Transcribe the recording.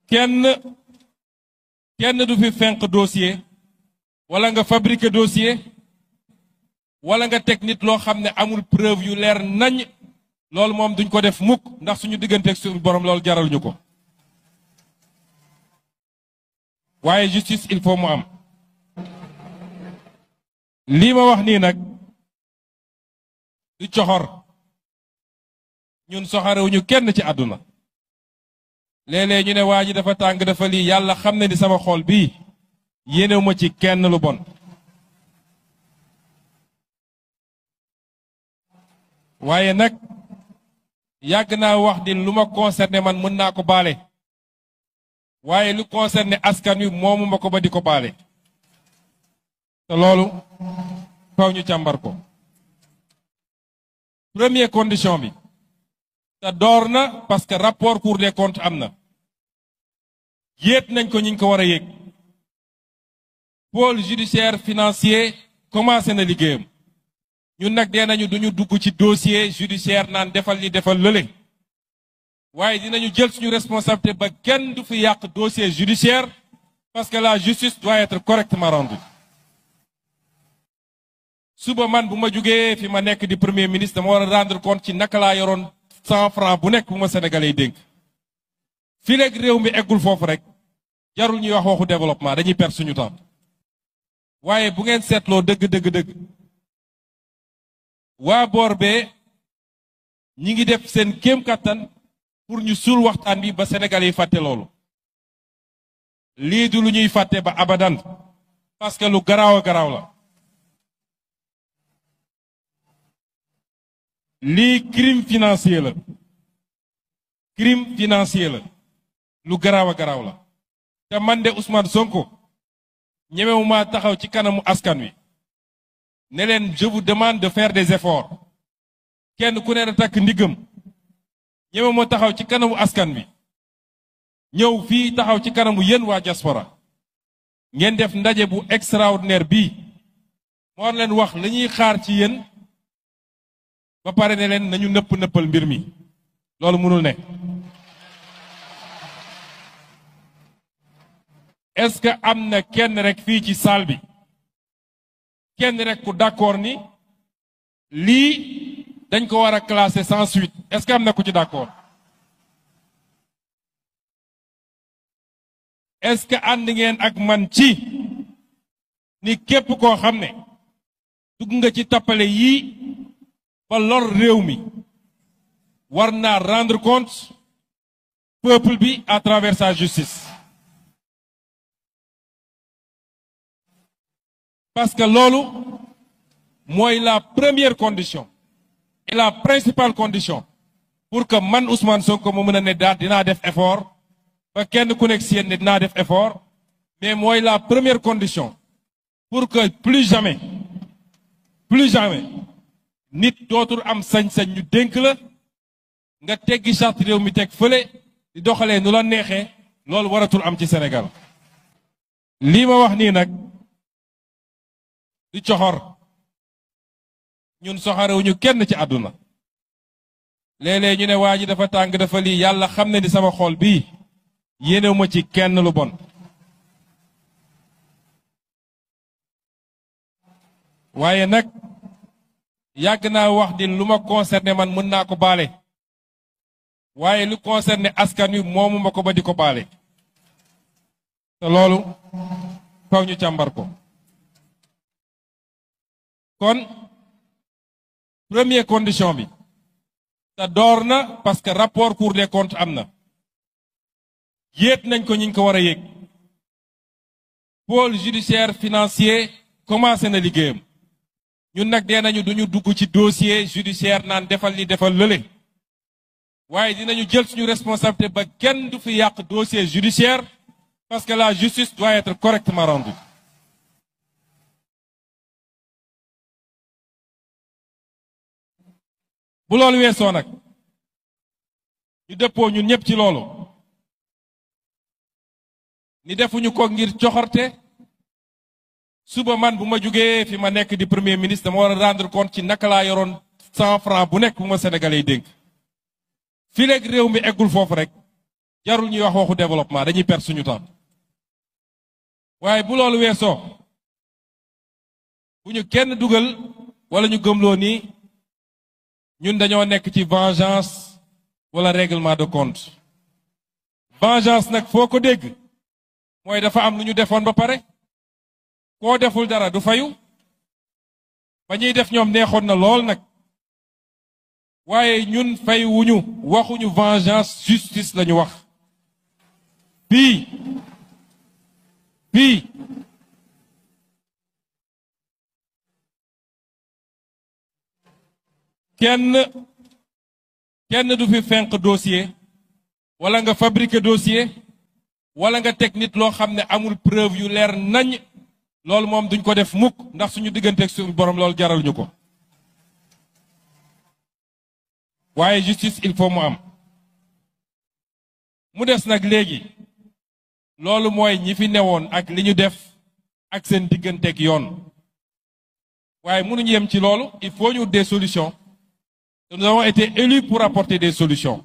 kenn du fi fenq dossier wala nga fabriquer dossier wala nga teg nit loo xam ne amul preuve yu leer nañ loolu moom duñ ko def mukk ndax suñu digganteeg suñu borom loolu jaral ñu ko waaye justice il faut mu am lii ma wax nii nag du coxor ñun soxarewuñu kenn ci àdduna léeg-léeg ñu ne waa ji dafa tàng dafa lii yàlla xam ne ni sama xol bii yéenewuma ci kenn lu bon waaye nag yàgg naa wax ni lu ma concerné man mën naa ko baale waaye lu concerné askan wi moomu ma ko ba di ko baale te loolu faw ñu càmbar ko première condition bi te door na parce que rapport Cour des comptes am na yéet nañ ko ñiñ ko war a yéeg pôle judiciaire financier commencé na liggéeyam ñun nag dee nañu duñu dugg ci dossier judiciaire naan defal li defal lële waaye dinañu jël suñu responsabilité ba kenn du fi yàq dossier judiciaire parce que la justice doit être correctement rendue suba man bu ma jugee fi ma nekk di premier ministre dama war a rendre compte ci naka laa yoroon 100 francs bu nekk bu ma sénégalais yi dénk fii léegi réew mi eggul foofu rek jarul ñuy wax waxu développement dañuy perdre suñu temps waaye bu ngeen seetloo dëgg waa boor bee ñi ngi def seen kéem kattan pour ñu suul waxtaan bi ba sénégalais yi fàtte loolu lii du lu ñuy fàtte ba abadan parce que lu garaaw a garaaw la lii crime financier la lu garaaw a garaaw la te man de Ousmane Sonko ñemewuma taxaw ci kanamu askan wi ne leen je vous demande de faire des efforts kenn ku ne da takk ndiggam ñemewuma taxaw ci kanamu askan wi ñëw fii taxaw ci kanamu yéen waa diaspora ngeen def ndaje bu extraordinaire bii moo leen wax la ñuy xaar ci yéen ba pare ne leen nañu nëppal mbir mi loolu mënul ne est-ce que am na kenn rek fii ci salle bi kenn rek ku d'accord ni lii dañ ko war a classer sans suite est-ce que am na ku ci d'accord est-ce que ànd ngeen ak man ci ni képp koo xam ne dugg nga ci tappale yii ba lor réew mi war naa rendre compte peuple bi à travers sa justice parce que loolu mooy la première condition et la principale condition pour que man Ousmane Sonko mu mën a ne daal dinaa def effort ba kenn ku nekk si yéen ne dinaa def effort mais mooy la première condition pour que plus jamais nit dootul am sañ-sañ ñu dénk la nga teggi charte réew mi teg fële di doxalee nu la neexee loolu waratul am ci Sénégal lii ma wax nii nag du coxor ñun soxarewuñu kenn ci àdduna léeg-léeg ñu ne waa ji dafa tàng dafa lii yàlla xam ne ni sama xol bii yéenewuma ci kenn lu bon waaye nag yàgg naa wax ni lu ma concerné man mën naa ko baale waaye lu concerné askan wi moomu ma ko ba di ko baale te loolu faw ñu càmbar ko kon première condition bi te door na parce que rapport Cour des comptes am na yéet nañ ko ñiñ ko war a yéeg pôle judiciaire financier commencé na liggéeyam ñun nag dee nañu duñu dugg ci dossier judiciaire naan defal li defal lële waaye dinañu jël suñu responsabilité ba kenn du fi yàq dossier judiciaire parce que la justice doit être correctement rendue bu loolu weesoo nag ñu dëppoo ñun ñëpp ci loolu ni defuñu ko ngir coxorte suba man bu ma jugee fi ma nekk di premier ministre dama war a rendre compte ci naka laa yoroon 100 francs bu nekk bu ma sénégalais yi dénk fii léegi réew mi eggul foofu rek jarul ñuy wax waxu développement dañuy perdre suñu temps waaye bu loolu weesoo bu ñu kenn dugal wala ñu gëmloo ni ñun dañoo nekk ci vengeance wala règlement de compte vengeance nag foo ko dégg mooy dafa am lu ñu defoon ba pare koo deful dara du fayu ba ñuy def ñoom neexoon na lool nag waaye ñun fay wuñu waxuñu vengeance justice lañu wax fii kenn du fi fenq dossier wala nga fabriquer dossier wala nga teg nit loo xam ne amul preuve yu leer nañ loolu moom duñ ko def mukk ndax suñu digganteeg suñu borom loolu jaral ñu ko waaye justice il faut mu am mu des nag léegi loolu mooy ñi fi newoon ak li ñu def ak seen digganteeg yoon waaye mënuñu yem ci loolu il faut ñu des solutions nous avons été élus pour apporter des solutions